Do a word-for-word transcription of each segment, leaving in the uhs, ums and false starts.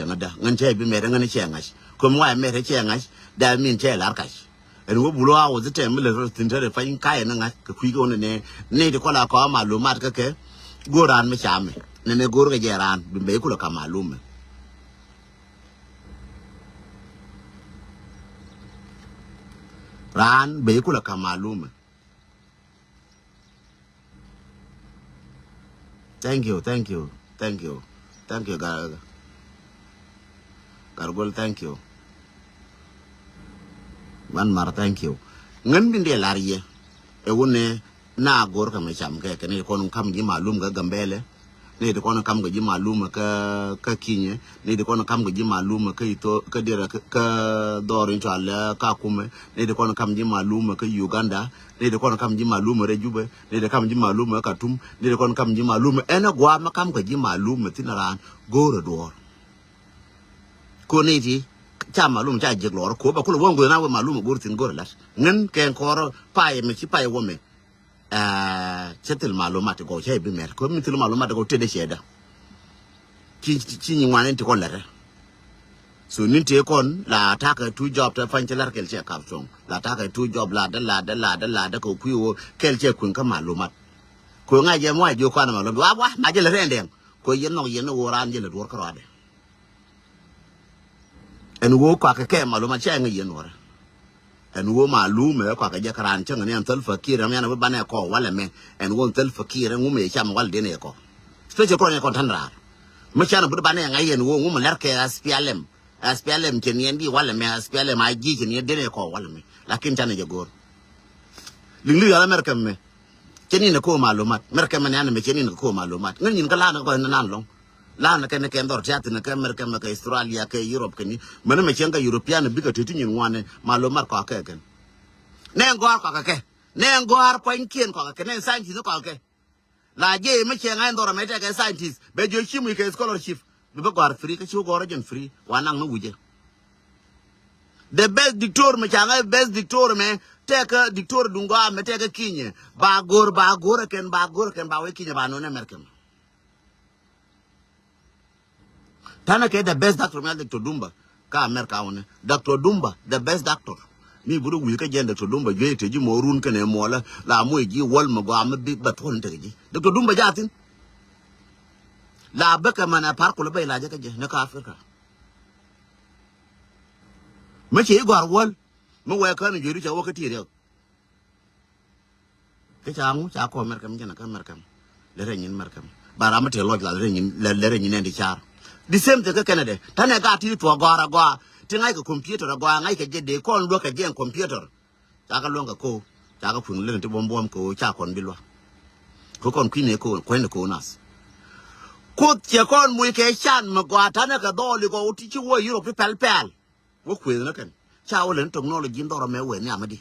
Cɛ ŋädä ŋän cɛ bi mɛt ŋän cɛ ŋa̱c. Komi wa mɛt cɛ ŋa̱c. That mean cɛ lar kac. Ɛn wä bulu a wä dhi tɛm mi lɛ rɔ thin tɛrɛ pany kayɛ ni ŋa̱c kɛ kui̱ kɛ wä ni nɛ. Ni ti kɔla kɔ malumat kä kɛ. Go̱o̱r raan mi camɛ ni ni go̱o̱r kɛ jɛ raan bi mɛ ikulɛ ka malumɛ. Raan bɛ ikulɛ ka malumɛ. Thank you, thank you, thank you, thank you, Gar, Gargol, thank you. Man mar, thank you. Ŋän bin diɛ lar yɛ. Ɛ wunɛ na gor kɛ mɛ cam kɛ kɛ ni kɔn kam ji̱ malum kɛ Gambɛlɛ. Ni ti kɔn kam kɛ ji̱ malum kä, kä Kinyɛ. Ni ti kɔn kam kɛ ji̱ malum kä Itho, kä Dira, kä, kä dhɔr in cɔal, eh, Kakumɛ. Ni ti kɔn kam ji̱ malum kä Uganda. Ni ti kɔn kam ji̱ malum rɛ Jubɛ. Ni ti kam ji̱ malum kä Katum. Ni ti kɔn kam ji̱ malum. Ɛn ɛ guam kam kɛ ji̱ malum thin raan go̱o̱r ɛ duɔ̱ɔ̱r. Ko ni ti ca malum ca jek lɔr ko ba kulɛ wä ŋuth na wä malum go̱o̱r thin go̱o̱r lat. Ŋän kɛn kɔr pay mɛ ci pay wä mɛ. Aa, cɛ thil malumat ti gɔw cɛ bi mɛr. Ko mi thil malumat ti gɔw tëdɛ cɛ da. Ci, ci, ci nyi ŋuan in ti kɔn lɛrɛ. So ni ti kɔn la takɛ two job tɛ pany cɛ lɛr kɛl cɛ kap cuɔŋ. La takɛ two job la dɛ, la dɛ, la dɛ, la dɛ kɛ kui̱ wä kɛl cɛ kui̱ kä malumat. Ko ŋa̱c jɛ muac ji̱ kɔn malumat. Wa, wa, ma jɛ lɛ rɛn dɛŋ. Ko yɛn nɔk yɛn ni wä raan jɛ lɛ duɔr kä rɔadɛ. Ɛn ɣöö kɔakɛ kɛ malumat cɛ ŋäc yɛn wärä. Ɛn ɣöö malumɛ kɔakɛ jɛ kɛ raan cäŋ ni ɛn thäl fakir ɛn yɛn bi banɛ kɔ walɛ mɛ. Ɛn ɣöö thäl fakir ɛn ŋumɛ cam walɛ den ɛ kɔ. Special kɔn ɛ kɔn tän raar. Mi can bi banɛ ŋa̱c yɛn ɣöö ŋumɛ lɛr kɛ S P L M. S P L M cɛ niɛn di walɛ mɛ, S P L M I G cɛ niɛn den ɛ kɔ walɛ mɛ. Lakin can ɛ jɛ go̱o̱r. Liŋ liŋ yɔl America mɛ. Cɛ nin ɛ ko malumat. America mɛ ni an mɛ cɛ nin ɛ ko malumat. Ŋäc nyin kä lan ɛ kɔ nan lɔŋ. Lan kɛn kɛn dhɔr tiath ni kɛ America mɛ kɛ Australia kɛ Europe kɛn ni. Mɛn mɛ cieŋ kɛ European bikɛ teti nyin ŋuan ni malumat kɔakɛ kɛn. Nɛ gɔ̱a̱r kɔakɛ kɛ. Nɛ gɔ̱a̱r pua̱nykiɛn kɔakɛ kɛ. Nɛ scientist kɔakɛ kɛ. La jɛ mɛ cieŋ a in dhɔr mɛ tɛkɛ scientist. Bɛ jiɔ ci muc kɛ scholarship. Bi bä gɔ̱a̱r free kä ci wä gɔ̱a̱r jɛn free. Wa naŋ ni wujɛ. The best doctor mɛ ca ŋa̱c best doctor mɛ tɛkɛ doctor duŋ gɔaa mɛ tɛkɛ Kinyɛ. Ba go̱r, ba go̱r kɛn, ba go̱r kɛn, ba wee Kinyɛ ba nɔnɛ America mɛ. Tanɛ kɛ the best doctor mi a Doctor Dumba. Kä America wunɛ. Doctor Dumba, the best doctor. Mi buru wi̱i̱ kä jɛn Doctor Dumba juey te ji̱ mɔ run kɛnɛ mɔlä la moc ji̱ wäl mɛ gɔaa mi bi bɛ tuɔl in tekɛ ji̱. Doctor Dumba jathin. La bäkɛ mɛn ɛ par kulɛ bä ilacä kä jɛ ni kä Africa. Mi ci i̱ gɔ̱a̱r wäl mi wɛɛ kän in juey ri ca wä kä ti riɛk. Kä ca ŋu ca kɔ America mi jɛn kä America mi. Lɛ rɛ nyin America mi. Ba ram mi tëë lɔc la lɛ rɛ nyin, lɛ, lɛ rɛ nyin ɛn di car. The same thing kä Canada. Tanɛ gat ti tuɔ gɔ̱a̱r agɔaa. Ti ŋa̱c kɛ computer agɔaa, ŋa̱c kɛ jɛ dee kɔn luäk kɛ jɛ ɛn computer. Ca kɛ luäŋ kɛ ko̱o̱k. Ca kɛ kui̱n lek ti buɔ̱m buɔ̱m kɛ ɣöö ca kɔn bi luäk. Kɛ kɔn kui̱n ɛ ko̱o̱k, kui̱n ɛ ko̱o̱k nath. Kuoth cɛ kɔn muc kɛ can mi gɔaa tanɛ kɛ dhɔɔl ikɔ ti ci wä Europe ti pɛl pɛl. Wä kuëëth ni kɛn. Ca wä lɛn technology in dhɔrɔ mɛ wee nhiam mi di.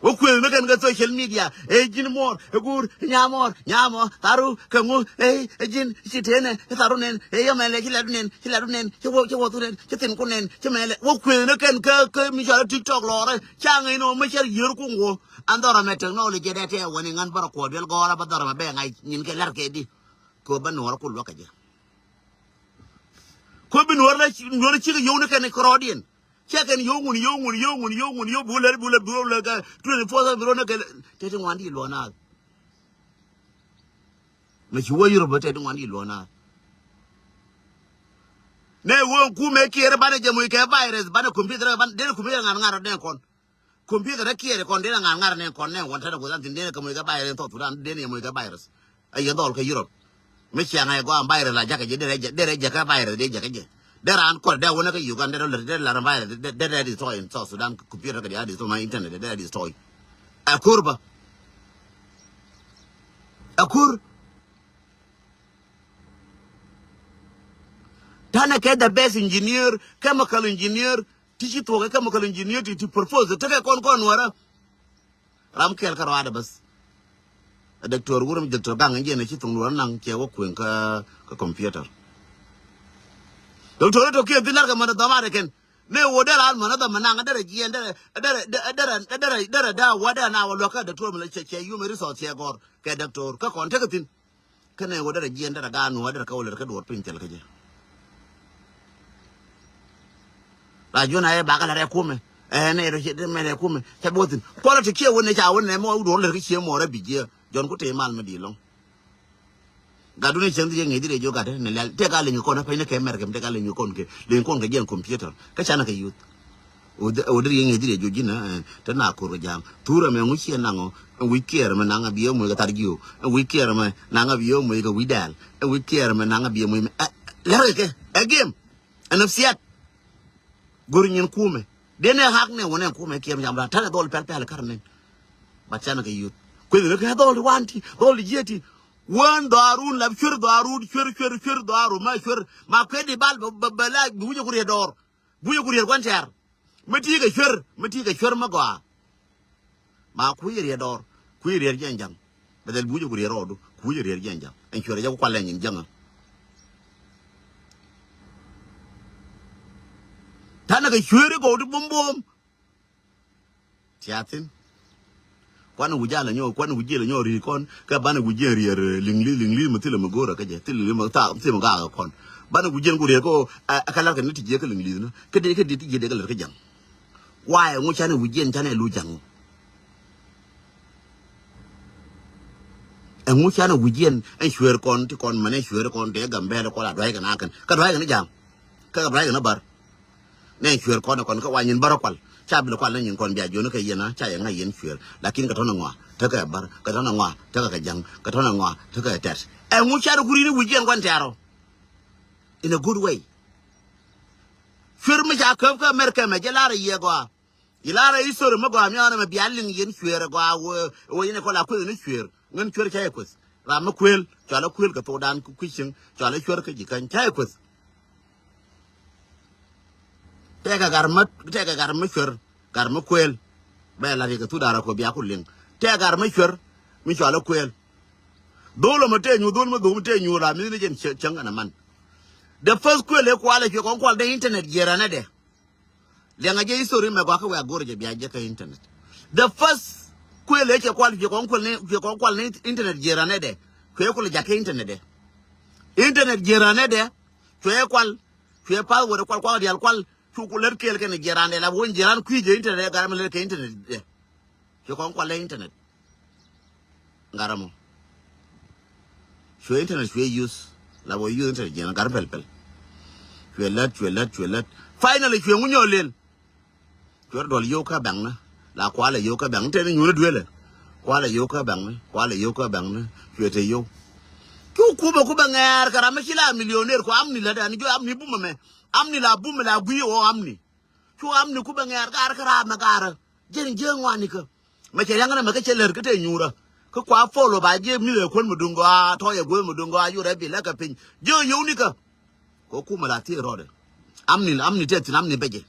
Wä kuëëth ni kɛn kɛ social media. Ɛ ji̱n muɔɔr, ɛ guur, ɛ nyaa muɔɔr, nyaa muɔɔr, tharu, kɛ ŋu, ɛ, ɛ ji̱n, ci tëë nɛn, ɛ tharu nɛn, ɛ yɛ mɛn lɛ, ci lɛdu nɛn, ci lɛdu nɛn, ci wä, ci wä thu nɛn, ci thin ku nɛn, ci mɛn lɛ. Wä kuëëth ni kɛn kä, kä mi cɔal TikTok lɔɔrɛ. Ca ŋäc ni wä mi cär yiër kuŋ wä. An dhɔrɔ mɛ technology dɛ tɛɛ wä ni ŋän bärɔ kuɔth duel gɔɔrä bä dhɔrɔ mɛ bɛ ŋa̱c nyin kɛ lɛr kɛ di. Kɛ wä bä nuɔɔr ku luäk kɛ jɛ. Ko bi nuɔr la, nuɔr cikɛ yio̱w ni kɛn kɛ rɔɔdiɛn. Cɛ kɛn yio̱w ŋun, yio̱w ŋun, yio̱w ŋun, yio̱w ŋun, yio̱w bi wä lɛr, bi wä lɛr, bi wä lɛr kɛ twenty four seven bi wä lɛr kɛ tɛt ti ŋuan di luɔ̱n naath. Mɛ ci wä Europe tɛt ti ŋuan di luɔ̱n naath. Nɛ wä kumɛ kiɛr banɛ jɛ moc kɛ virus, banɛ computer, banɛ, den computer ŋa̱r ŋa̱r den kɔn. Computer rɛ kiɛɛr kɔn den a ŋa̱r ŋa̱r nɛn kɔn nɛn wän tɛt a guth an thin den a kɛ moc kɛ virus in South Sudan, den a moc kɛ virus. A yɛ dhɔl kɛ Europe. Mi ciaŋ a yɛ gɔaa virus la jakä jɛ, derɛ jɛ, derɛ jɛ kɛ virus, derɛ jɛ kɛ jɛ. Derɛ an kɔr, derɛ wänä kɛ Uganda, derɛ lär, derɛ lär virus, derɛ, derɛ destroy in South Sudan, computer kɛ derɛ destroy, my internet, derɛ destroy. A kur ba. A kur. Tanɛ kɛ the best engineer, chemical engineer, ti ci thuɔk ɛ chemical engineer ti, ti propose tekɛ kɔn kɔn nuɔrä. Ram kɛɛl kä rɔadɛ bäth. Ɛ doctor wurɛ mi doctor gaŋ in jiɛn ɛ ci thuŋ nuɔrä naŋ cɛ wä kueŋ kä, kä computer. Doctor ɛ tɔkiɛn dhi lar kɛ mänä dhɔm arɛ kɛn. Nɛ wä dee ran mänä dhɔm naŋ dee rɛ jiɛn dee rɛ, dee rɛ, dee rɛ, dee rɛ, dee rɛ daa wä dee na wä luäk kä doctor mi lɛ cɛ, cɛ human resource cɛ gɔr kɛ doctor kä kɔn tekɛ thin. Kɛnɛ wä derɛ jiɛn derɛ gaat nuɔ̱ɔ̱r derɛ kɛ wä lɛr kä duɔ̱ɔ̱r piny thil kä jɛ. Ba juɔn a ɛ bakɛ la rɛ kumɛ. Ɛ nɛ rɛ mɛ rɛ kumɛ. Cɛ bothin. Quality kiɛ wun nɛ ca wun nɛ mɔ wut wun lɛ ki cie mɔ rɛ bi jiɛ. Jɔn ku te mal mɛ di lɔŋ. Gat dun ni cieŋ di yɛ ŋi̱i̱c di rɛ jiɔ gat ni lɛl. Tɛ ka lɛ nyuth kɔn pɛny ni kɛ mɛr kɛ tɛ ka lɛ nyuth kɔn kɛ. Lɛ kɔn kɛ jiɛn computer. Kä canɛ kɛ youth. Wä deri yɛ ŋi̱i̱c di rɛ jiɔ ji̱n ɛ tɛ na kur kɛ ja̱a̱ŋ. Thurɛ mɛ ŋu ciɛ naŋ ɔ. Ɛ wi̱c kiɛɛr mɛ naŋ a bi ɛ muec kɛ thar jiö. Ɛ wi̱c kiɛɛr mɛ naŋ a bi ɛ muec kɛ wi̱c dɛɛl. Ɛ wi̱c kiɛɛr mɛ naŋ a bi ɛ muec mɛ ɛ lɛr kɛ kɛ ɛ game. Ɛ nafsiyat. Go̱r nyin kumɛ. Denɛ hak nɛ wunɛ kumɛ kiɛm jam la tanɛ dhɔl pɛl pɛl kar nin. Bat canɛ kɛ youth. Kueth ni kɛ dhɔl di wan ti dhɔl di jiɛ ti. Wan dhɔarun lap cuer dhɔarun cuer cuer cuer dhɔaru ma cuer ma kueth di bal bɛ bɛ la bi wujɛ ku riɛ dɔr. Bi wujɛ ku riɛ kuan tɛr. Mi ti kɛ cuer mi ti kɛ cuer mi gɔa. Ma kui̱ riɛt dɔɔr kui̱ riɛt jiɛn ja̱ŋ. Bɛ dhɛl buucä ku riɛt rɔɔdu kui̱ riɛt jiɛn ja̱ŋ. Ɛn cuɛrɛ jɛ ku kual lɛ nyin ja̱ŋä. Tanɛ kɛ cueeri gɔw ti bum bum. Tiathin. Kuan wi̱c jal anyɔ kuan wi̱c jiɛl anyɔ ri̱i̱ kɔn kɛ banɛ wi̱c jiɛn riɛr liŋli̱th liŋli̱th mi thilɛ mi go̱o̱rä kä jɛ thilɛ liŋli̱th mi thaak thilɛ mi gaak kɔn. Banɛ wi̱c jiɛn ku riɛr kä ɛ kɛ lar kɛ ni ti jiɛ kä liŋli̱th ni kä dee kä dee ti jiɛ dee kä lar kä ja̱ŋ. Kuay ɛŋu canɛ wi̱c jiɛn canɛ lu ja̱ŋ. Ɛŋu canɛ wi̱c yɛn ɛn cueer kɔn ti kɔn mɛn ɛn cueer kɔn ti ɛ Gambɛl kɔn a dua̱c kɛ na kɛn kä dua̱c kɛ ni ja̱a̱ŋ. Kä dua̱c kɛ ni bar. Nɛ ɛn cueer kɔn kɔn kä wa nyin bar kual ca bil kual ni nyin kɔn bia jiɔni kɛ yɛn a ca yɛ ŋa̱c yɛn cueer lakin kɛ tɔn ɛŋua tekɛ bar kɛ tɔn ɛŋua tekɛ kɛ ja̱ŋ kɛ tɔn ɛŋua tekɛ tɛt. Ɛŋu canɛ kuri ni wi̱c yɛn kɔn tɛ̈rɔ. In a good way. Cueer mi ca käp kä America mɛ jɛ lar a yiɛ gɔaa. Ilara history mi gɔaa mi ɔnɛ mɛ bia liŋ yen cueer gɔaa wee wee yen kɔla kueth ni cueer ŋän cueer ca yɛ kueth. Ram mi kuel cɔal a kuel kɛ thokdan kui̱ cieŋ cɔal a cueer kä ji̱ käny ca yɛ kueth. Tɛkɛ gar mi tɛkɛ gar mi cueer gar mi kuel. Bɛ lat yɛ kɛ thuk da̱rä kɔ bia ku liŋ tɛkɛ gar mi cueer mi cɔal a kuel. Dhol ɔmɔ tëë nyuur dhol mi dhok mi tëë nyuur ram mi ni jɛn cieŋ ɛn a man. The first kuel ɛ kual ɛ cuɛ kɔn kual dee internet jiɛɛr ɛnɛ dɛ. Liɛŋɛ jɛ history mɛ gɔaa kä wek a go̱r jɛ bia jɛ kä internet. The first kuël ëë cɛ kual cuɛ kɔn kual ni cuɛ kɔn kual ni internet jiɛɛr anɛ dɛ. Cuɛ kual jakä internet dɛ. Internet jiɛɛr anɛ dɛ. Cuɛ kual cuɛ password kual kual dial kual cu ku lät kɛɛl kɛn jiɛɛr anɛ la won jiɛɛr an kui̱ jɛ internet dɛ gar mi lät kɛ internet dɛ. Cuɛ kɔn kual lɛ internet. Ŋa̱r ɛmɔ. Cuɛ internet cuɛ use. La bä use internet jiɛn ŋa̱r pɛl pɛl. Cuɛ lät cuɛ lät cuɛ lät. Finally cuɛ ŋu nyɔɔl lel. Cuɛ duɔl yio̱w kä bɛŋni. La kualɛ yio̱w kä bɛŋni tɛni nyuuni duelɛ. Kualɛ yio̱w kä bɛŋni kualɛ yio̱w kä bɛŋni. Cuɛ te yio̱w. Cu kumɛ ku bɛ ŋɛɛr kɛ ram mi ci la millionaire ku amni lät ɛn jiɔ amni bumɛ mɛ. Amni la bumɛ la gui̱i̱ ɣɔɔ amni. Cu amni ku bɛ ŋɛɛr gaar kä raam mɛ gaarä. Jɛn jiee ŋuanikä. Mɛ cɛ riaŋ nɛ mɛ kä cɛ lär kä tɛ nyuurä. Kä kua follow ba jiee mi̱th ɛ kuän mi duŋ gɔaa tɔɔyɛ gueth mi duŋ gɔaa yurɛ bi lɛ kɛ piny jiee yio̱w nikä. Kɛ kumɛ la thiee rɔɔdɛ. Amni amni tɛ thi̱n amni bɛcɛ.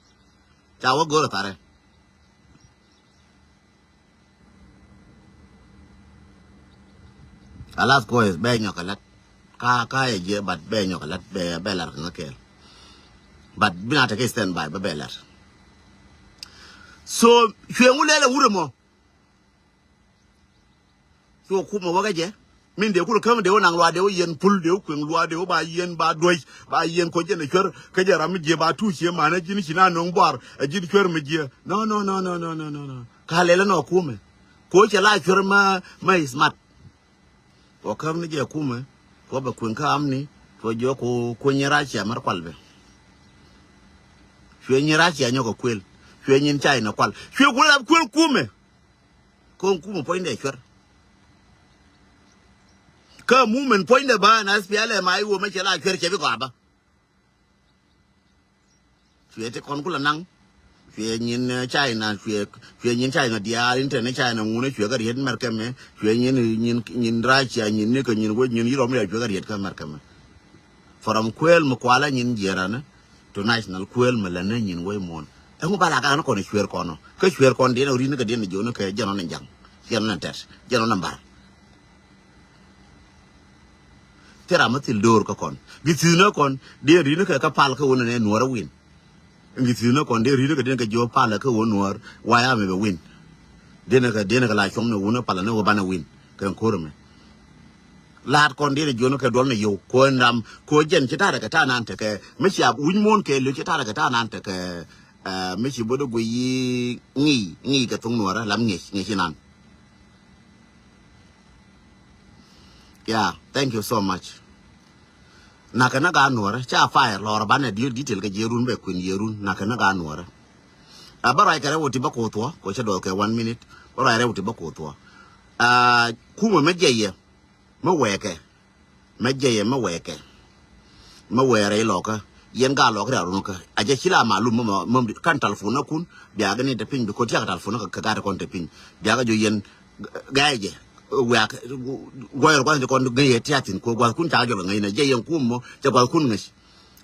Ca wä go̱rɛ tharɛ. Alas koes bɛ nyɔk kɛ lät. Ka ka yɛ jiɛ but bɛ nyɔk lat bɛ bɛ lar kɛ ŋa kɛɛl. But bi na tekɛ stand by bɛ bɛ lar. So cuɛ ŋu lɛl a wurɛ mɔ. Cuɛ kumɛ wä kɛ jɛ. Min dee kulɛ käm dee wä naŋ luaak dee wä yɛn pul dee wä kueŋ luaak dee wä ba yɛn ba duäc ba yɛn kɔ jɛn ɛ cuɛr kä jɛ ram mi jiɛ ba tuuc ciɛ manɛ ji̱n ci na no̱o̱ŋ buar ɛ ji̱n cuɛr mi jiɛ. No no no no no no no no. Ka lɛl ɛnɔ kumɛ. Ko cɛ la cuɛr ma ma is mat. Kɔ käm ni jɛ kumɛ kɔ bɛ kueŋ kä amni kɔ jiɔ ku kueny nyin Russia mɛr kual bɛ. Cuɛ nyin Russia nyɔk kɛ kuel. Cuɛ nyin China kual cuɛ kuel ap kuel kumɛ. Kɔn kumɛ puɔ̱nydɛ cuɛr. Kä mumen puɔ̱nydɛ ba na S P L M I wä mɛ cɛ la cuɛr cɛ bi gɔaa bä. Cuɛ ti kɔn kulɛ naŋ. Cuɛ nyin eh, China cuɛ cuɛ nyin China diaal in tɛn China ŋun cuɛ kɛ riet mɛr kɛmɛ cuɛ nyin nyin nyin Russia nyin ni kɛ nyin wec nyin Europe mi cuɛ kɛ riet kɛ mɛr kɛmɛ. From kuel mi kuala nyin jiɛran to national kuel mi lɛ ni nyin wec muɔn. Ɛŋu bala kan kɔn cuɛr kɔn kä cuɛr kɔn diɛn rin kɛ diɛn joni kɛ jɛn ɔn jaŋ jɛn ɔn tɛt jɛn ɔn bar. Thil ram mi thil do̱r kä kɔn. Gi thi̱n kä kɔn dee ri̱n kä kä pal kä wun nɛ nuɔr win. Gi thi̱n kä kɔn dee ri̱n kä den kä jiɔ pal kä wun nuɔr waya mi bɛ win. Den kä den kä la cuɔm ni wun pal ni wä banɛ win kɛ ko̱r mɛ. Laat kɔn dee jiɔ ni kɛ duɔl ni yow ko ram ko jɛn ci tarɛ kɛ tanan tekɛ mi cia wi̱ny muɔn kɛ lö ci tarɛ kɛ tanan tekɛ. Ɛ, mi ci bot i̱ guiy i̱ ŋi̱i̱c, ŋi̱i̱c kɛ thoŋ nuɔrä, lam ŋi̱i̱c, ŋi̱i̱c inan. Yeah, thank you so much. Nakɛ ni gaat nuɔrä, ca fire lɔrä banɛ diöt detail kɛ jiɛrun bɛ kuën jiɛrun, nakɛ ni gaat nuɔrä. Ɛ, bä ruac kɛ rɛw wä ti bä koth wä, kɛ cä duɔth kɛ one minute, bä ruac rɛw wä ti bä koth wä. Ɛ, kumɛ mɛ jiɛyɛ, mɛ wɛɛkɛ, mɛ jiɛyɛ, mɛ wɛɛkɛ, mɛ wɛɛrɛ ilɔkä, yɛn gaat lɔkä rɛw runkä, a jɛ ci la malum mɛ, mɛ, mɛ, kan telephone kun, biakɛ ni te piny, bi kɔ tiak telephone kɛ, kɛ gaat kɔn te piny, biakɛ jɔ yɛn, Gɛɛ jɛ, wiak, guɔyɔr guath ti kɔn ŋäc yɛ tiathin, ko guath kun ca jɔl ŋäc na, jɛ yɛn kum mɔ, cɛ guath kun ŋäc.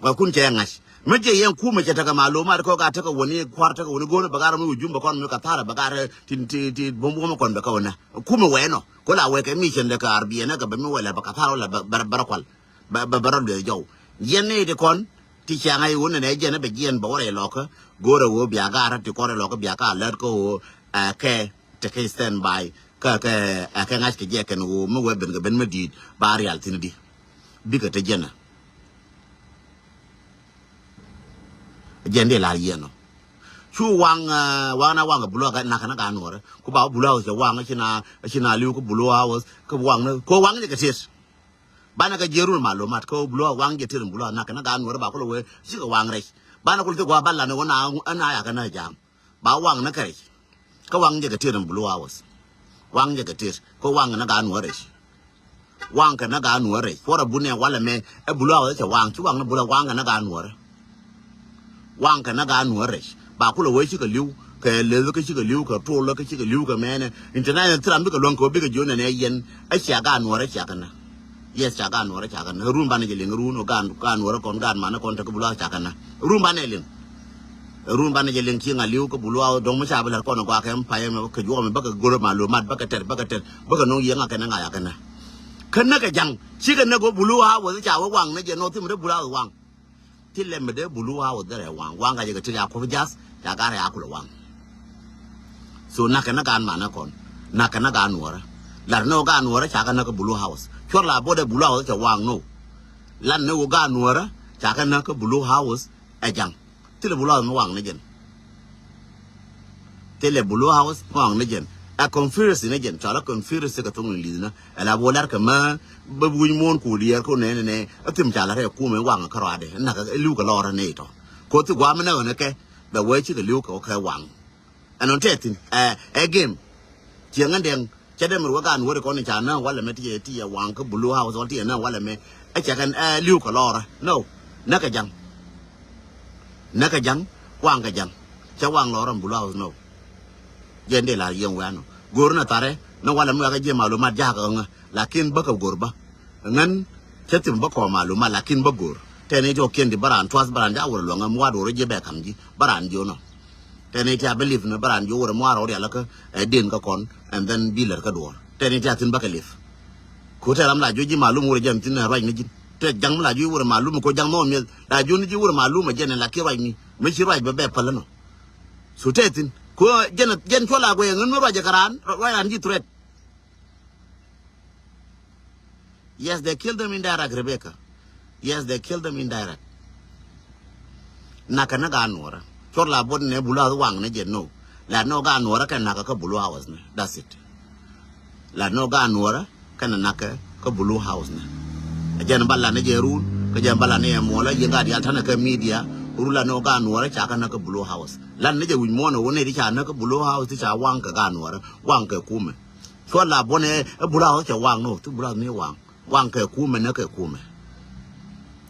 Guath kun cɛ ŋa̱c. Mɛ jɛ yɛn kum mɔ cɛ tekɛ malumat kɔ ka tekɛ wani kuar tekɛ wani go̱o̱r bɛ gar mi wujum bɛ kɔn mi ka thar bɛ gar ti, ti, ti bom bom kɔn bɛ ka wani. Kum mɔ wɛ nɔ. Ko la wɛ kɛ mi cɛn dɛ kɛ arbiɛ nɛ kɛ bɛ mi wɛ lɛ bɛ ka thar wɛ lɛ bɛ, bɛ, bɛ rɔ kual. Bɛ, bɛ, bɛ rɔ luɛ jɔw. Yɛn ni ti kɔn, ti cɛ ŋa̱c wun nɛ jɛ nɛ bɛ jiɛn bɛ wä rɛ lɔkä. Go̱o̱rɛ wä bia gar ti kɔn rɛ lɔkä bia ka lɛt kä wä, ɛ, kɛ Tekɛ stand by. Kä, kä, ɛ, kɛ ŋa̱c kɛ jɛ kɛn ɣöö mi wee ben kɛ ben mi di̱i̱t ba rial thi̱n di. Bikɛ te jɛn ɛ. Jɛn di lar yɛn ɔ. Cu waŋ, ɛ, waŋ na waŋ kɛ bulu a nakä na ka nuɔrɛ. Ku ba bulu a wä cɛ waŋ ci na, ci na li̱w kä bulu a wä kä waŋ ni. Ko waŋ jɛ kɛ tet. Banɛ kɛ jiɛrun malumat kä bulu a waŋ jɛ tet bulu a nakä na ka nuɔrɛ ba kulɛ wee cikɛ waŋ rɛc. Banɛ kulɛ thi gua ba lan ɛ wä na, na ya kɛ na jam. Ba waŋ ni kɛ rɛc. Kä waŋ jɛ kɛ tet in blue house. Waŋ jɛ kɛ tet. Kä waŋ ni gaat nuɔ̱ɔ̱r rɛc. Waŋ kɛ ni gaat nuɔ̱ɔ̱r rɛc. Puɔrɛ bunɛ walɛ mɛ ɛ blue house cɛ waŋ. Ci waŋ ni blue waŋ kɛ ni gaat nuɔ̱ɔ̱r. Waŋ kɛ ni gaat nuɔ̱ɔ̱r rɛc. Ba kulɛ wee cikɛ li̱w. Kɛ leth kä cikɛ li̱w kɛ tol kä cikɛ li̱w kɛ mɛnɛ. International thil ram bikɛ luäŋ kɛ wä bikɛ jiön nɛ nɛ yɛn. Ɛ cia gaat nuɔ̱ɔ̱r rɛc cia kɛ ni. Yes, ca gaat nuɔrä ca kɛ nä. Run banɛ jɛ liŋ run, ɔ gaat, gaat nuɔrä kɔn, gaat manä kɔn tekɛ bulu a ca kɛ nä. Run banɛ liŋ. Run banɛ jɛ liŋ ci ŋa li̱w kä bulu a dɔŋ mi ca bi lɛr kɔn gɔaa kɛ mi payɛ mɛ kɛ juɔk mɛ bäkɛ go̱rä malumat bäkɛ tɛr, bäkɛ tɛr, bäkɛ no̱ŋ yiëŋ a kɛ nä ŋa ya kɛ nä. Kä näkɛ ja̱ŋ, cikɛ näk wä bulu a wä ca wä waŋ nä jɛ nɔ thim rɛ bulu a wä waŋ. Ti lɛ mi dee bulu wa wä dhɛrɛ waŋ. Waŋ ka jɛ kɛ ti ria kuɔth jath, ca gar ya kulɛ waŋ. So nakɛ na gaan manɛ kɔn. Nakɛ na gaan nuɔrä. Lar ni wä gaan nuɔrä ca kɛ na kä bulu house. Cuɔr la bot ɛ bulu house cɛ waŋ no. Lar ni wä gaan nuɔrä ca kɛ na kä bulu house ɛ jaŋ. Ti lɛ bulu house mi waŋ ni jɛn. Thilɛ bulu house ŋɔaŋ ni jɛn. Ɛ conspiracy ni jɛn. Cɔal ɛ conspiracy kɛ thoŋ ni li̱th ni. Ɛ la bol lar kɛ mä bä wi̱ny muɔ̱ɔ̱n ku diɛɛr ko nɛ nɛ nɛ. Ɛ thim ca la rɛ kumɛ waŋ kä rɔadɛ. Nak ɛ li̱w kɛ lɔr ni tɔ. Ko thi guam ni nɛ ɣän kɛ bɛ wee cikɛ li̱w kɛ kɛ waŋ. Ɛn ɔn tɛ thin ɛ ɛ game. Ciɛ ŋän dɛŋ. Cɛ dee mi ruɛ gaan wä ri kɔn ca nä walɛ mɛ ti yɛ ti yɛ waŋ kä bulu house wal ti yɛ nä walɛ mɛ. Ɛ cɛ kɛn ɛ li̱w kɛ lɔrä. No. Nä kɛ jaŋ. Nä kɛ jaŋ. Waŋ kɛ jaŋ. Cɛ waŋ lɔrä bulu house no. Jɛn dee la yɛn wɛn no. Go̱r na tharɛ. Nä walɛ mɛ wɛ kɛ jiɛ malumat ja̱a̱k kä ŋä. Lakin bä kɛ go̱r bä. Ŋän cä thim bä kɔ malumat lakin bä go̱r. Tɛn i̱ jɔkiɛn di bä raan tuath bä raan ja̱a̱k wä luɔ̱ŋ ɛ muaat wä rɔ jiɛ bɛ ka̱m ji̱ bä raan ji̱ wä nɔ. Tɛn i̱ ti a bɛ lip ni bä raan ji̱ wä rɔ muaat wä rial kä ɛ den kä kɔn. And then bi lɛr kä duɔ̱ɔ̱r. Tɛn i̱ ti a thin bä kɛ lip. Ku tɛ ram la juɔc ji̱ malum wurɛ jɛn thin ruac ni ji̱n. Tɛ jaŋ mi la juɔc wurɛ malum ko jaŋ mi wä miɛth la juɔc ni ji̱ wurɛ malum ɛ jɛn ɛ la kiɛ ruac ni mi ci ruac bɛ bɛ päl ɛnɔ. So tɛ thin ko jɛn jɛn cuɔ la guɛy ɛŋän mi ruac ɛ kɛ raan ruac raan ji̱ threat. Yes, they killed them indirect, Rebecca. Yes, they killed them indirect. Nakɛ ni gaat nuɔrä. Cuɔr la bot ni bulu house waŋ ni jɛ no. La no gaat nuɔrä kɛ nakɛ kä bulu house ni. That's it. La no gaat nuɔrä kɛ ni nakɛ kä bulu house ni. Jɛn ba la ni jɛ run kä jɛn ba la ni jɛ muɔlä yɛ gaat yal tanɛ kä media. Run la no gaat nuɔrä ca kɛ nakɛ bulu house. La ni jɛ wi̱c muɔnɛ wä ni ti ca nakɛ bulu house ti ca waŋ kɛ gaat nuɔrä waŋ kɛ kumɛ. Cuɔl la buɔnɛ ɛ bula ɣɔth cɛ waŋ no, thi bula mi waŋ. Waŋ kɛ kumɛ nä kɛ kumɛ.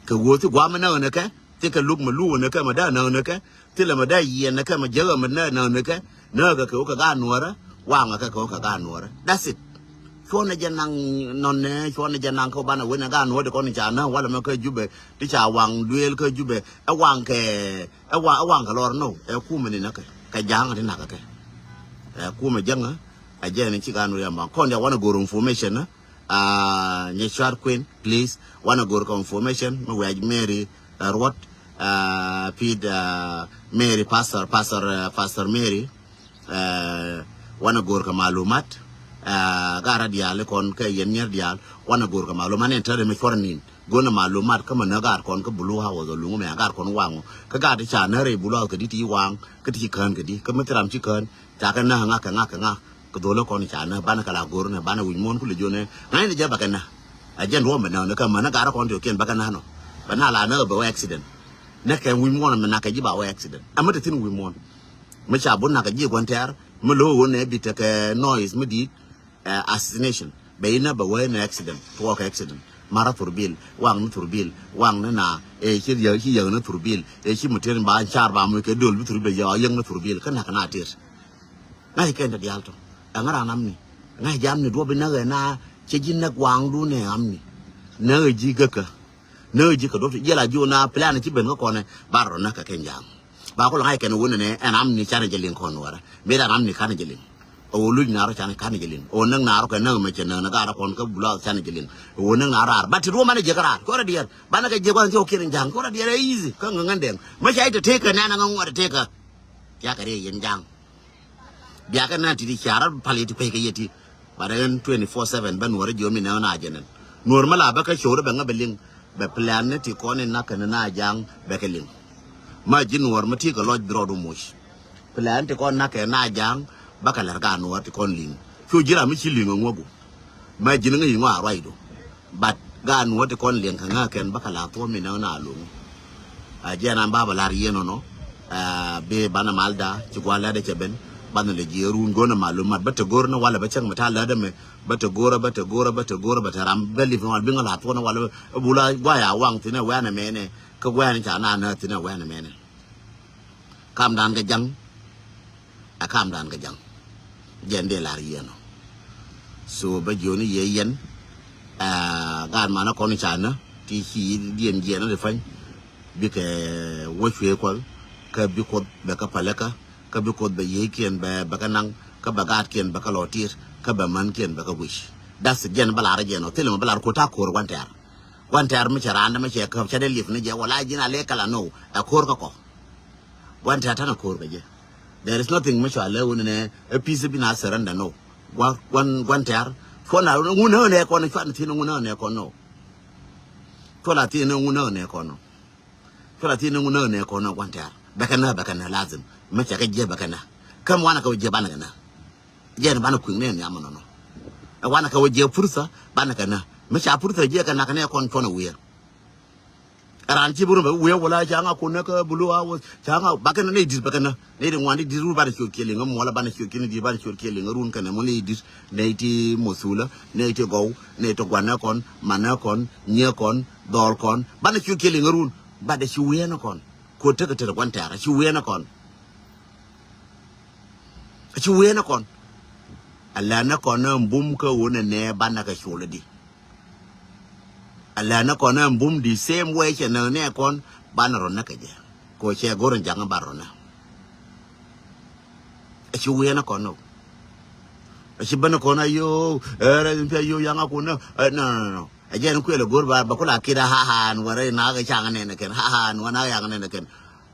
Kɛ ɣöö thi guamɛ nä ɣän kɛ, thi kɛ luk mɛ lu ɣän kɛ mɛ dee nä ɣän kɛ, thi lɛ mɛ dee yiɛn kɛ mɛ jek mɛ nä ɣän kɛ, nä kɛ kɛ ɣöö kɛ gaat nuɔrä, waŋ kɛ kɛ ɣöö kɛ gaat nuɔrä. That's it. Cuɔnɛ jɛ naŋ nɔnɛ, cuɔnɛ jɛ naŋ kä banɛ wen ɛ gaat nuɔrä ti kɔn ca nä walɛ mɛ kä Jubɛ, ti ca waŋ duëël kä Jubɛ, ɛ waŋ kɛ, ɛ waŋ, ɛ waŋ kɛ lɔr no, ɛ kumɛ ni nä kɛ, kɛ ja̱a̱ŋ ti nak kɛ. Ɛ kumɛ jäŋä, A jɛ ni ci gan ri ama. Kɔn ya wanɛ gor information, ah, nyɛ short queen, please. Wanɛ gor kɛ information, mi wiac Mary, ah, Ruɔt, ah, Pete, ah, Mary, Pastor, Pastor, ah, Pastor Mary. Ah, wanɛ gor kɛ malumat. Ɛ, gaat rɔ diaal kɔn kɛ yɛn nyier diaal wanɛ go̱o̱r kɛ malumat ɛn tɛrɛ mi cuɔr nin. Go̱o̱r nɛ malumat kä mɛ nä gaat kɔn kä Blue House ɔ luŋ mɛ gaat kɔn waŋ ɔ. Kä gaat ti ca nä rɛy Blue House kɛ di ti waŋ kä ti ci kään kɛ di. Kä mi thi ram ci kään ca kɛ nä ŋak kɛ ŋak kɛ ŋak. Kɛ dho̱l kɔn ca nä banɛ kɛ la go̱o̱r nɛ banɛ wi̱c muɔ̱ɔ̱n kulɛ jiɔn nɛ. Ŋa̱cnɛ jɛ bɛ kɛ nä. Ɛ jɛn duɔ̱ɔ̱m bɛ nä nɛ kä mɛ nä gaat rɔ kɔn ti ɔ kiɛn bɛ kɛ nä nɔ. Bɛ na la nä bɛ wä accident. Nɛ kɛ wi̱c muɔ̱ɔ̱n mɛ nak kɛ ji̱ ba wä accident. Ɛ mi ti thin wi̱c muɔ̱ɔ̱n. Mi ca bun nak kɛ ji̱ gua̱n tɛ̈r mi lo̱o̱ ɣöö nɛ bi tekɛ noise mi di̱i̱t, ɛ, assassination. Bɛ inä bɛ wee ni accident, tuɔɔk accident. Marä thurbil, waŋ ni thurbil, waŋ ni na, ɛ, ci yäk, ci yäk ni thurbil, ɛ, ci mi tien ba car ba muc kɛ döl bi thurbil yɛ ɔ yäk ni thurbil kä nak na tit. Ŋa̱c kɛn te diaal tɔ. Ɛŋa ran amni. Ŋa̱c jɛ amni duɔp inäk ɛ na cɛ ji̱ näk waŋdu nɛ amni. Näk ɛ ji̱ gäkä. Nä ji̱ kɛ duɔ̱p ti jiɛl a ji̱ wä na plan ci ben kä kɔnɛ ba rɔ nä kɛ kɛn ja̱a̱ŋ. Ba kulɛ ŋa̱c kɛn wä nɛnɛ ɛn amni canɛ jɛ liŋ kɔn wärä. Mëë dan amni kanɛ jɛ liŋ. Ɛ wä luc na rɔ canɛ kanɛ jɛ liŋ. Ɛ wä näk na rɔ kɛ näk mɛ cɛ näk na gaat rɔ kɔn kä bula canɛ jɛ liŋ. Ɛ wä näk na rɔ raar. Ba ti ruɔm banɛ jiɛk raar. Cuɔrɛ diɛɛr. Banɛ kɛ jiɛk wan thiɔk kiɛn ja̱a̱ŋ. Cuɔrɛ diɛɛr ɛ easy. Kä ŋä ŋän dɛŋ. Mɛ ca i̱ te tëëkä nɛn ɛ ŋä ŋuɔt te tëëkä. Thia̱k kɛ riɛy yɛn ja̱a̱ŋ. Biakɛ na ti ti ca rɔ pal yɛ ti kuec kɛ yɛ ti. But ɛn twenty four seven bä nuɔr jiɔ mi nɛ ɣän a jɛ nɛn. Nuɔr mi la bä kä cio̱r bɛ ŋä bɛ liŋ. Bɛ plan ni ti kɔn in nak kɛn na ja̱a̱ŋ bɛ kɛ liŋ. Ma ji̱ nuɔr mi ti kɛ lɔc bi rɔɔd wä moc. Plan ti kɔn nak kɛ na ja̱a̱ŋ bä kɛ lɛr ka nuɔr ti kɔn liŋ. Cu ji̱ ram mi ci liŋ ɛ ŋuɔ̱ku. Mɛ ji̱n ŋäc i̱ ŋɔaa ruacdu. But gaat nuɔ̱t ti kɔn liɛŋ kɛ ŋääkɛn bä kɛ la̱a̱k thuɔ̱ɔ̱m mi nɛn na lo̱ŋ. A jiɛn an ba bɛ la̱r yieen ɔnɔ. A bi banɛ malda ci gua̱a̱r lɛ̈t ɛ cɛ ben. Banɛ lɛ jiɛɛr run go̱n ɛ mal lo̱ŋ mat bä te go̱r ni walɛ bä cäŋ mi ta̱a̱ lät ɛmɛ. Bä te go̱r bä te go̱r bä te go̱r bä te ram bä lip ni wal bi ŋä la̱a̱k thuɔ̱ɔ̱m ni wal bä bula gua̱a̱ ya waŋ thi̱n ɛ wɛ̈n ɛmɛnɛ. Kä wɛ̈n ca na nääth thi̱n ɛ wɛ̈n ɛmɛnɛ. Kamdan kɛ ja̱ŋ. Ɛ kamdan kɛ ja̱ŋ. Jɛn dee lar yiɛn ɔ. So bä jiɔni yɛ yɛn. Ɛ gaat manä kɔn ca nä ti ci diɛn jiɛn ɔ di pany. Bikɛ wä cuee kuɔth kä bi kuoth bɛ kä pälä kä kä bi kuoth bɛ yiëëkiɛn bɛ bɛ kä naŋ kä bɛ gaatkiɛn bɛ kä lɔ tiet kä bɛ mänkiɛn bɛ kä wi̱c. That's it, jɛn bä lar jiɛn ɔ thilɛ mɛ bä lar kuoth ta̱a̱ ko̱r gua̱n tɛ̈r. Gua̱n tɛ̈r mi cɛ raan dämɛ cɛ käp cɛ dee liep ni jɛ wala ji̱n a lɛ kala no ɛ ko̱r kä kɔ. Gua̱n tɛ̈r ta̱n a ko̱r kɛ jɛ. There is nothing mi cua lɛ wun nɛ ɛ peace bi na surrender no. Gua̱n gua̱n gua̱n tɛ̈r cuɔ na ŋun nä nɛ kɔn cuan thi̱n ŋun nä nɛ kɔn no. Cuɔ la thi̱n ŋun nä nɛ kɔn no. Cuɔ la thi̱n ŋun nä nɛ kɔn no gua̱n tɛ̈r bɛ kɛ nä bɛ kɛ nä lazim mi cɛ kɛ jiɛ bɛ kɛ nä. Käm wanɛ kɛ wä jiɛ banɛ kɛ nä. Jɛn banɛ kui̱ŋ nɛ nhiam nɔnɔ. Ɛ wanɛ kɛ wä jiɛ purtha banɛ kɛ nä mi ca purtha jiɛ kɛ nä kɛ nɛ kɔn cuɔn ɛ wiɛ. Ɛ ran ci bi rum bɛ wiɛ wala ca ŋa kun nä kä bulu a wä ca ŋa bakɛ nä nɛ dit bɛ kɛ nä nɛ di ŋuan di dit run banɛ ciot kiɛ liŋ muɔlä banɛ ciot kiɛ ni dit banɛ ciot kiɛ liŋ run kɛnɛ mɔ nɛ dit nɛ ti mothulä nɛ ti gɔw nɛ ti guanɛ kɔn manɛ kɔn nyiɛ kɔn dhɔl kɔn banɛ ciot kiɛ liŋ run. Banɛ ci wiɛ nä kɔn. Kuot tekɛ tet guan tɛ̈r ci wiɛ nä kɔn. Ci wiee ni kɔn. Alɛ ni kɔn ni bum kä ɣöö nɛ nɛ banɛ kɛ col di. Alɛ ni kɔn ni bum di same way cɛ nɛ nɛ kɔn banɛ rɔ nɛ kɛ jɛ. Kɛ cɛ go̱r in jaŋ ban rɔ nɛ. Ci wiee ni kɔn ni. Ci ben ni kɔn a yoo, ɛ rɛ in pia yoo yaŋ a kun ni. No, no, no. Ɛ jɛ ni kuɛl a go̱r ba ba kula kida ha ha ni wɛrɛ na kɛ caŋ nɛ nɛ kɛn ha ha ni wɛrɛ na kɛ caŋ nɛ nɛ kɛn.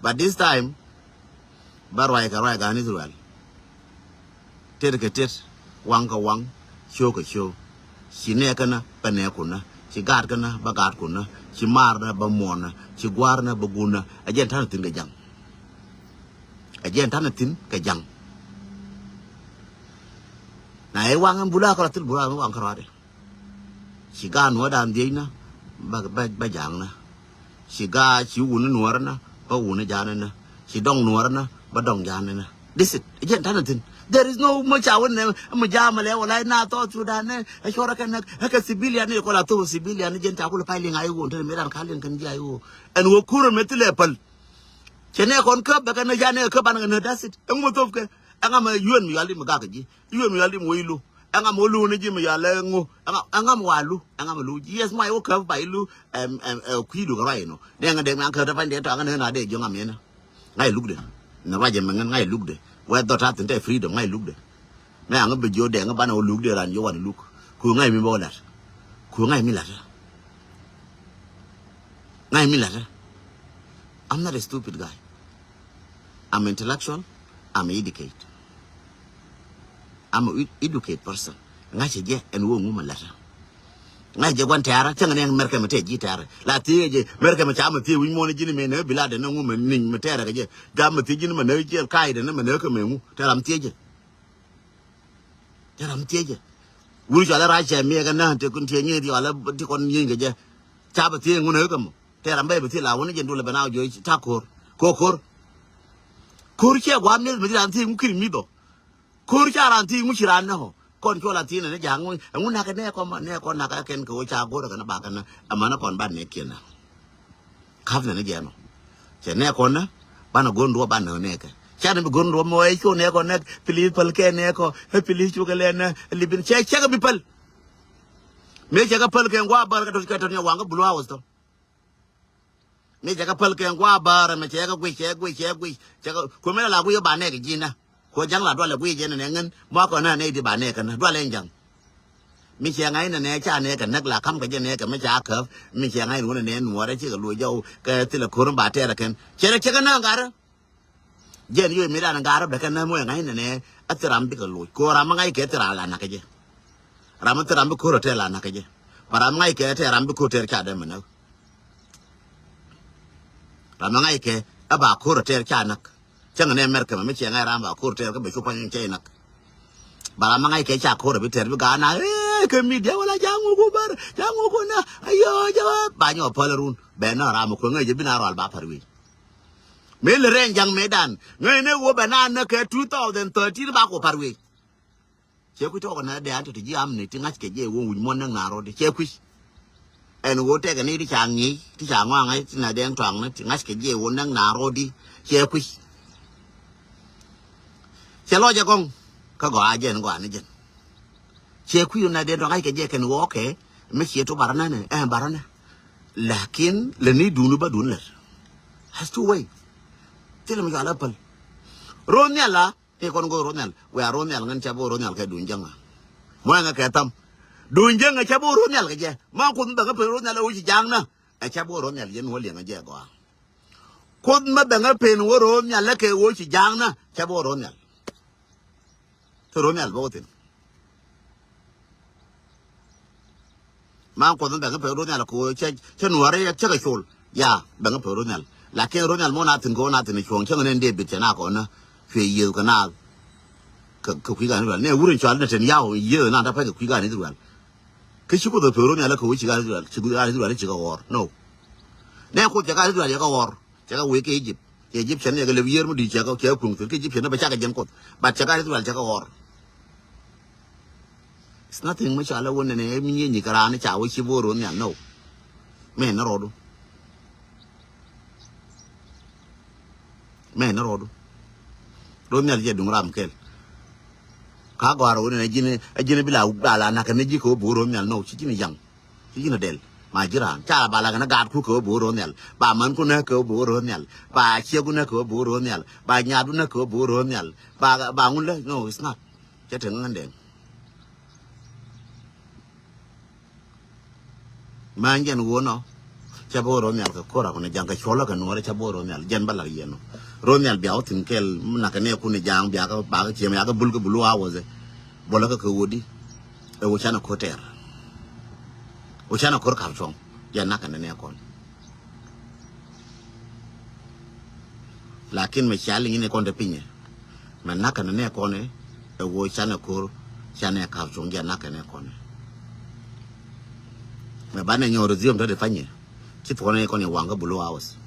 But this time bä ruac kɛ ruac gan Israel. Tet kɛ tet, waŋ kɛ waŋ, ciö kɛ ciö. Ci nɛɛkänä bä nɛɛkun nä, ci gaatkanä bä gaatkun nä, ci maarnä bä muɔɔrnä, ci gua̱a̱rnä bä guunnä. Ɛ jɛn ta̱nɛ thi̱n kɛ ja̱ŋ. Ɛ jɛn ta̱nɛ thi̱n kɛ ja̱ŋ. Na ɛ waŋ ɛn bula kärɔa thil bula mi waŋ kärɔadɛ. Ci gaat nuɔ̱ɔ̱rdan dhiecnä bä bä bä ja̱a̱ŋnä. Ci gaat ci wuni nuɔ̱ɔ̱rnä bä wuni ja̱a̱nänä. Ci dɔŋ nuɔ̱ɔ̱rnä bä dɔŋ ja̱a̱nänä. This it. Jɛn ta̱nä thi̱n. There is no mi ca wä nɛ mi ja̱a̱ mɛ lɛ wala na thɔɔk Sudan nɛ ɛ cuɔrɛ kɛ näk ɛ kɛ civilian ni kɔla thop civilian ni jɛn ca kulɛ pay liŋ a i̱ wun te mi ran ka liŋ kɛn ji̱ a i̱ wun. Ɛn wä kurɛ mɛ thilɛ päl. Cɛ nɛ kɔn käp bɛ kɛ nä ja̱a̱n nɛ kɛ käp banɛ kɛ nä, that's it. Ɛŋu mɛ thop kɛ ɛŋa mɛ yuɛn mi yual di mi gak kɛ ji̱ yuɛn mi yual di mi wä i̱ lu. Ɛŋa mɛ wä lu ni ji̱ mi yual ɛŋu. Ɛŋa ɛŋa mɛ wa lu ɛŋa mɛ lu. Yes, mɛ wa i̱ wä käp ba i̱ lu. Ɛm ɛm ɛ kui̱du kɛ ruac inɔ. Nɛ ɛŋa dee mi an käp dee pany dee tɔ ɛŋa nä na dee jiɔŋ amɛnä. Ŋa̱c lukdɛ. Nɛ ruac ɛmɛ ŋa̱c lukdɛ. Wɛ dhɔt a thi̱n tɛ freedom ŋa̱c lukdɛ. Mɛ aŋä bi jiö dɛŋ banɛ wä lukdɛ ran jiö wan luk. Ku ŋa̱c mi bä wä la̱t. Ku ŋa̱c mi la̱t. Ŋa̱c mi la̱t. I'm not a stupid guy. I'm intellectual. I'm educated. I'm a ed- educated person. Ŋa̱cä jɛ ɛn ɣöö ŋu mɛ la̱tdä. Ŋa̱cä jɛ gua̱n tɛ̈rä cäŋ ni ɛn Mɛrkɛ mɛ tɛɛ ji̱ tɛ̈rä. La thiee jɛ Mɛrkɛ mɛ ca mɛ thiee wi̱c muɔ̱ɔ̱n ji̱n mɛ nɛ bi la dɛn ni ŋu mɛ ni̱ny mɛ tɛ̈rä kɛ jɛ. Ca mɛ thiee ji̱n mɛ nɛ jiɛl ka̱a̱c dɛn ni mɛ nɛ kɛ mɛ ŋu. Tɛ̈rä mɛ thiee jɛ. Tɛ̈rä mɛ thiee jɛ. Wur cɔal i̱ rac cɛ miɛɛkɛ nä ti kun tiee nyieth yɔal i̱ ti kɔn nyieny kɛ jɛ. Ca bɛ thiee ŋu nɛ kɛ mɔ. Tɛ̈rä mɛ bɛ bi thiee la wä ni jɛ dulɛ bɛ na wä jiɔ ta̱ ko̱r. Ko̱r ko̱r. Ko̱r ciɛ gua̱a̱th mi̱eth mɛ thi raan thiee ŋu ki̱n mi̱th ɔ. Ko̱r ca raan thiec ŋu ci raan näk ɔ. Kɔn cuɔl a thiec nɛ ni ja̱a̱ŋ ŋu, ɛŋu nakä nɛɛkɔ ma, nɛɛkɔ nakä kɛn kɛ ɣöö ca go̱rä kɛn a ba kɛn a, ɛmɛnɛ kɔn ba nɛɛkiɛn na. Ka̱pnɛ ni jɛn ɔ. Cɛ nɛɛkɔn na, banɛ go̱r duɔ̱ɔ̱p ba näk nɛɛkɛ. Ca ni bi go̱r duɔ̱ɔ̱p mɔ ɛ cu nɛɛkɔ nɛk, please päl kɛ nɛɛkɔ, ɛ please cukɛ lɛ nɛ, ɛ lipin cɛ, cɛ kɛ bi päl. Mëë cɛ kɛ päl kɛ ŋua̱a̱ bär kɛ tɔ̱, kɛ tɔ̱ ni waŋ kä bulu house tɔ. Mi cɛ kɛ päl kɛ ŋua̱a̱ bäärä mɛ cɛ kɛ guic, cɛ guic, cɛ guic. Cɛ kɛ kuɛ mi la guic ba nɛɛk ji̱n na. Kuɛ ja̱ŋ la dualɛ guic jɛ nɛ nɛ ŋän. Muakɔ na nɛy di ba nɛɛk kɛn na. Dualɛ in ja̱ŋ. Mi cɛ ŋa̱c nɛ nɛ ca nɛɛk kɛ näk la ka̱m kɛ jɛ nɛɛk kɛ mi ca käp. Mi cɛ ŋa̱c ni wä nɛ nɛ nuɔrɛ cikɛ luɔc jɔw kɛ thilɛ ko̱r ba tɛɛrɛ kɛn. Cɛ rɛ cɛ kɛ nääŋ garä. Jɛn yoc mëëdan in ga̱r bɛ kɛ näm wee ŋa̱cnɛ nɛ a thil ram bikɛ loc. Ko ram mi ŋa̱ckɛ thil ram la nakä jɛ. Ram mi thil ram bi ko̱r a tɛɛr la nakä jɛ. Ba ram mi ŋa̱ckɛ tɛɛr ram bi ko̱r tɛɛr ca dee mɛ näk. Ram mi ŋa̱ckɛ a ba ko̱r a tɛɛr ca näk. Cäŋ nɛ mɛr kɛmɛ mi ciɛ ŋa̱c ram ba ko̱r tɛɛr kä bɛ cu pa̱ny cɛ näk. Ba ram mi ŋa̱ckɛ ca ko̱r a bi tɛɛr bi ga̱a̱n na ee kɛ midia wala ja̱a̱ŋ wä ku bär ja̱a̱ŋ wä ku na ayɔ jɛ ba nyɔ päl run bɛ nɔ ram mi kueŋ ŋäc jɛ bi na rɔal ba pär wi̱i̱. Mëë lɛ rɛn ja̱ŋ mëëdan ŋäcnɛ ɣöö bɛ naan näk kɛ two thousand thirteen ba kɔ pa̱r wec. Cɛ kui̱ tɔɔk nɛ dee an tɔ ti ji̱ amni ti ŋa̱ckɛ jɛ ɣöö wi̱c muɔ̱n näk naan rɔɔdi cɛ kui̱. Ɛn ɣöö tɛkɛ ni ti ca ŋi̱i̱c ti ca ŋɔaŋ ti na dɛŋ tɔaŋni ti ŋa̱ckɛ jɛ ɣöö näk naan rɔɔdi cɛ kui̱. Cɛ lɔc ɛ gɔ̱ŋ kä gɔaa jɛn gɔaa ni jɛn. Cɛ kui̱ na dee dɔ̱ŋ ŋa̱ckɛ jɛ kɛn ɣɔɔkɛ mi ciɛ to barä nänɛ ɛn barä nä. Lakin lɛ ni duun ba duun lɛr. Has two way. Thilɛ mi cɔal a päl. Ro̱o̱n nhial la ni kɔn go̱o̱r ro̱o̱n nhial wia ro̱o̱n nhial ŋän ca bo̱o̱r ro̱o̱n nhial kɛ duun jäŋä. Muɛŋɛ kɛ tham duun jäŋä ca bo̱o̱r ro̱o̱n nhial kɛ jɛ ma kuth mi bɛ ŋä päl ro̱o̱n nhial a wi̱ci ja̱a̱ŋ nä. Ɛ ca bo̱o̱r ro̱o̱n nhial jɛ nuɔ̱ɔ̱r liɛŋä jɛ gɔaa. Kuoth mi bɛŋɛ pen wä ro̱o̱ nhial lä kɛ wä ci ja̱a̱ŋ nä cä bi wä ro̱o̱ nhial. Cä ro̱o̱ nhial bä wä thi̱n. Man kuoth mi bɛŋɛ pen ro̱o̱ nhial kɛ wä cä nuɔ̱ɔ̱rä cä kɛ col. Ya bɛŋɛ pen ro̱o̱ nhial. Lakin ro̱o̱ nhial mɔ na thi̱n kɛ wä na thi̱n cuɔ̱ɔ̱ŋ cä ŋä nɛn David cɛ na kɔn nä cuɛ yiëëth kɛ naath. Kɛ kui̱ gan Israel nɛ wur in cɔal nɛ ten yaw yiëëth na ta pɛk kɛ kui̱ gan Israel. Kä ci kuoth ɛ pek ro̱o̱ nhial lä kɛ wä ci ɣa̱r Israel ci ɣa̱r Israel ci kɛ ɣɔr no. Nɛ kuoth cɛ ɣa̱r Israel cɛ kɛ ɣɔr cɛ kɛ wee kɛ Egypt. Cɛ Egyptian cɛ kɛ lep yiër mi di̱i̱t cɛ kɛ kuŋ thil kä Egyptian ni bɛ cakɛ jiɛn kuoth but cɛ ɣa̱r Israel cɛ kɛ ɣɔr. It's nothing mi ca lɛ wä nɛnɛ mi nyieny kɛ raan ca wä ci bo̱o̱r ro̱o̱ nhial no. Mɛ ni rɔɔdu. Mɛ ni rɔɔdu. Ro̱o̱ nhial jɛ duŋ ram kɛl. Ka gɔ̱a̱r wä ni ji̱n ji̱n bi la ba la nak ni ji̱ kɛ wä bo̱o̱r ro̱o̱ nhial no ci ji̱n yaŋ. Ci ji̱n dɛl ma ji̱ raan ca ba la kɛ ni gaat ku kɛ wä bo̱o̱r ro̱o̱ nhial ba man ku nä kɛ wä bo̱o̱r ro̱o̱ nhial ba ciek ku nä kɛ wä bo̱o̱r ro̱o̱ nhial ba nyaat ku nä kɛ wä bo̱o̱r ro̱o̱ nhial ba ba ŋun lä no it's not. Cɛ te ŋäŋ dɛŋ. Män jɛn wun ɔ cä bi wä ro̱o̱ nhial kɛ ko̱r a kun ja̱ŋ kɛ cuɔl kɛ nuɔ̱ɔ̱r cä bi wä ro̱o̱ nhial jɛn bä la̱r yɛn ɔ. Ro̱o̱ nhial bia wä thi̱n kɛl mi nak kɛ nɛ kun ja̱a̱ŋ bia kɛ ba kɛ ciɛm ya kɛ bul kɛ bul wä a wä dhɛ. Bol kɛ kɛ wä di. Ɛ wä canɛ ko̱r tɛɛr. Wä canɛ ko̱r kap cuɔ̱ŋ. Jɛn nak kɛ nɛ nɛ kɔn. Lakin mɛ cia liŋ ni kɔn te pinyɛ. Mɛ nak kɛ nɛ nɛ kɔn ɛ wä canɛ ko̱r canɛ kap cuɔ̱ŋ jɛn nak kɛ nɛ kɔn ɛ. Mɛ banɛ nyɔr dhiom tɔ de panyɛ. Ci thuɔnɛ kɔn yɛ waŋ kä bulu house.